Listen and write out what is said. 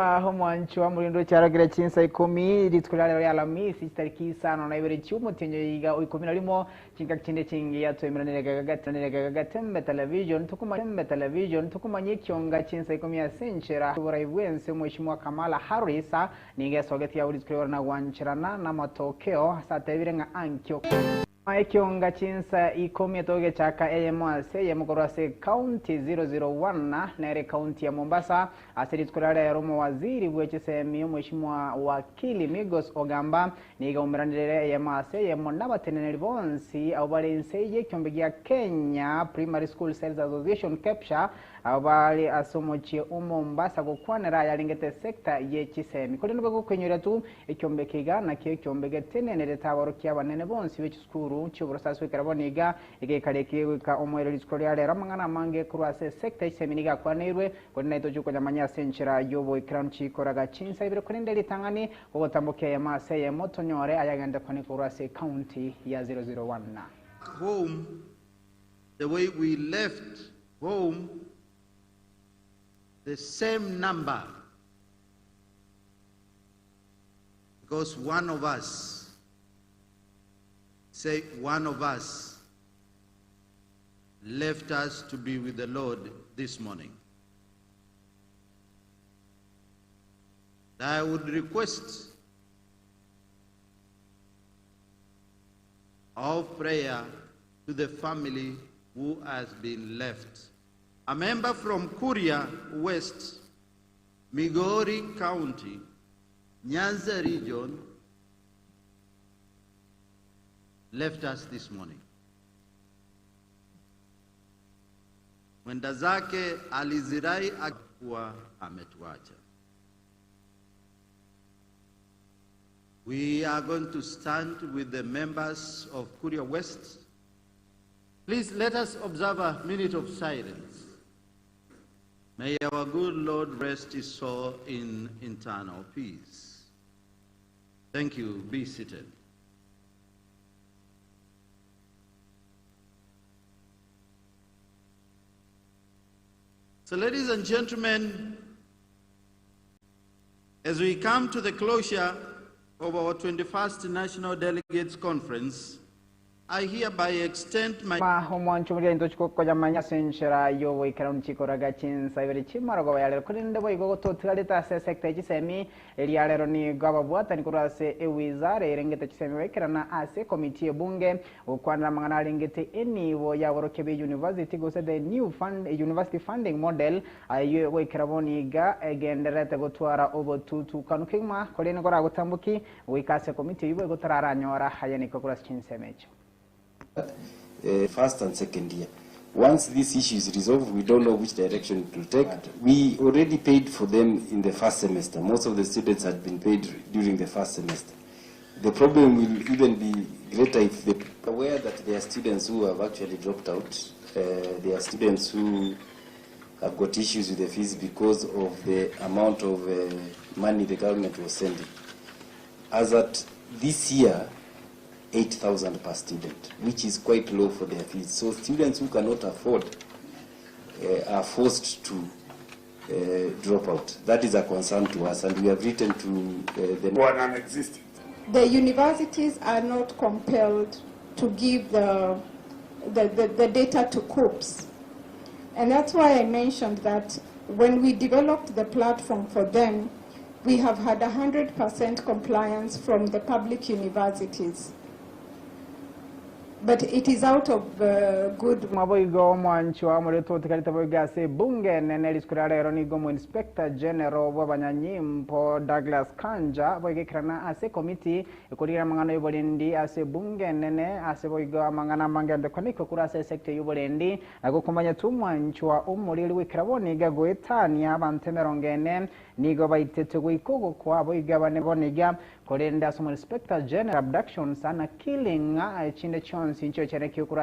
Kegima omwanchwa omorindi ochiarokire chinsa ikomi rituko ria rero ria Alamisi chitariki isano na ibere chi'omotienyi oyo iga o ikomi na rimo chingaki chinde chingiya twaimeranire gega Gatembe Television tokomanya Television tokomanya ekionga chinsa ikomi ase enchera y'oborai bw'ense Omweshimiwa Kamala Harris nigo esogetie abwo rituko ri'oro na gwancherana namatokeo ase atebire ng'a ankio Ekionga chinsa ikomi etogechaka eyemo ase eyemo korwa ase County 001 nere County ya Mombasa. Ase rituko ria rero omowaziri bwe chisemi omweshimwa Wakili Migos Ogamba nigo aumeranire eyemo ase eyemo nabateneneri bonsi abwo bare inse y'ekiombe gia Kenya Primary School Sales Association, KEPSHA, Abwo bare ase omochie o Mombasa gokwanera ayarengete sector ye chisemi. Korende bagokoinyoria tu, ekiombe eke iga nakio ekiombe getenenerete aborokia abanene bonsi be chisukuru chi'oborosasi goikera bono iga. Egekari eke gegoika omoerio rituko ria rero amang'ana amange korwa ase sector ye chisemi nigo akwaneirwe, korende naintwe tochia konyamanya ase enchera y'oboikeranu chikoraga chinsa ibere korende ritang'ani gogotambokia eyemo ase eyemo tonyore ayagende kwane korwa ase ecounty ya 001. Home the way we left home the same number because one of us say one of us left us to be with the Lord this morning. I would request of prayer to the family who has been left. A member from Kuria West, Migori County, Nyanza region, left us this morning. Mwenda zake alizirai akuwa ametuacha. We are going to stand with the members of Kuria West. Please let us observe a minute of silence. May our good Lord rest his soul in eternal peace. Thank you. Be seated. So, ladies and gentlemen, as we come to the closure of our 21st National Delegates Conference, I hereby extend my Omwancho oria intochi koyamanya ase enchera y'ogoikeranu chikoraga chinsa ibere chi'marogoba ya rero, korende boigo gototigarete ase esecta ye chisemi. Eria rero nigo ababwatani korwa ase ewizara erengete chisemi baikerana ase ekomiti y'ebunge gokwanera amang'ana arengete enibo y'aborokia be university gose the new fund, university funding model Ayio goikera bono iga egendererete gotwara obotutukanu kegima, korende koragotamboki goika ase ekomiti eyio boigo toraranyora aye niko korwa ase chinsemo echio. First and second year. Once this issue is resolved, we don't know which direction it will take. We already paid for them in the first semester. Most of the students had been paid during the first semester. The problem will even be greater if they aware that there are students who have actually dropped out. Uh, there are students who have got issues with the fees because of the amount of uh, money the government was sending. As at this year, 8,000 per student, which is quite low for their fees. So students who cannot afford uh, are forced to uh, drop out. That is a concern to us, and we have written to uh, the were non-existent. The universities are not compelled to give the, the, the, the data to KUCCPS. And that's why I mentioned that when we developed the platform for them, we have had 100% compliance from the public universities. But it is out of uh, good Naboigo omwanchwa omorito otigarete boigo ase ebunge enene rituko ria rero nigo omo-inspector general bw'abanyanyimbo Douglas Kanja boigo ekerana ase ekomiti ekorigereria amang'ana y'oborendi ase ebunge enene ase boigo amang'ana amange ande kwanekwa korwa ase esector y'oborendi na gokomanya tu omwanchwa omoriri goikera bono iga goetania abanto emerongo ene nigo baitetwe goika ogokwa boigo abane bono iga Korende ase omo-inspector general abductions na killing chinde chionsi nchio chiarekio korwa.